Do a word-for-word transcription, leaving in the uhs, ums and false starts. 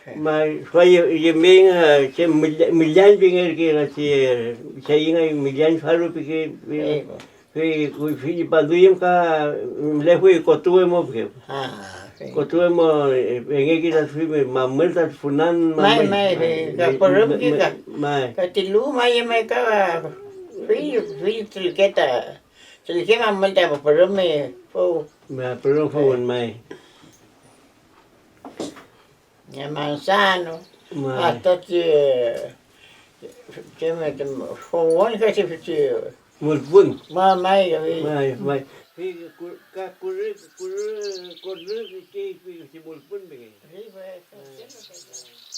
May, fay yemey nga chem mülla-, müllañ pingerkey nga chi, chayüngay müllañ faru pike, fey, fey, fey kuyfi ñi panduyüm ka mülefuy kotuwe mo pike. Ah, sí. Kotuwe mo, eh, pengeki ta tüfi, mamül ta funan. May, mamül. May, fey ka pürümki ka. May. Ka ti lu may yemey ka, fey, fey tülke ta, tülke mamül ta pürümi fow. Ma pürüm fowün may. Ña manzano, may. Hasta ti, ti, ti, fowün ka ti, ti, mulpun. Ma-, may, may. May, may. Fey ku-, ka kurü, kurü, kurü, ti, ti mulpun pingey. Sí, pues, eso, sí, pues, eso.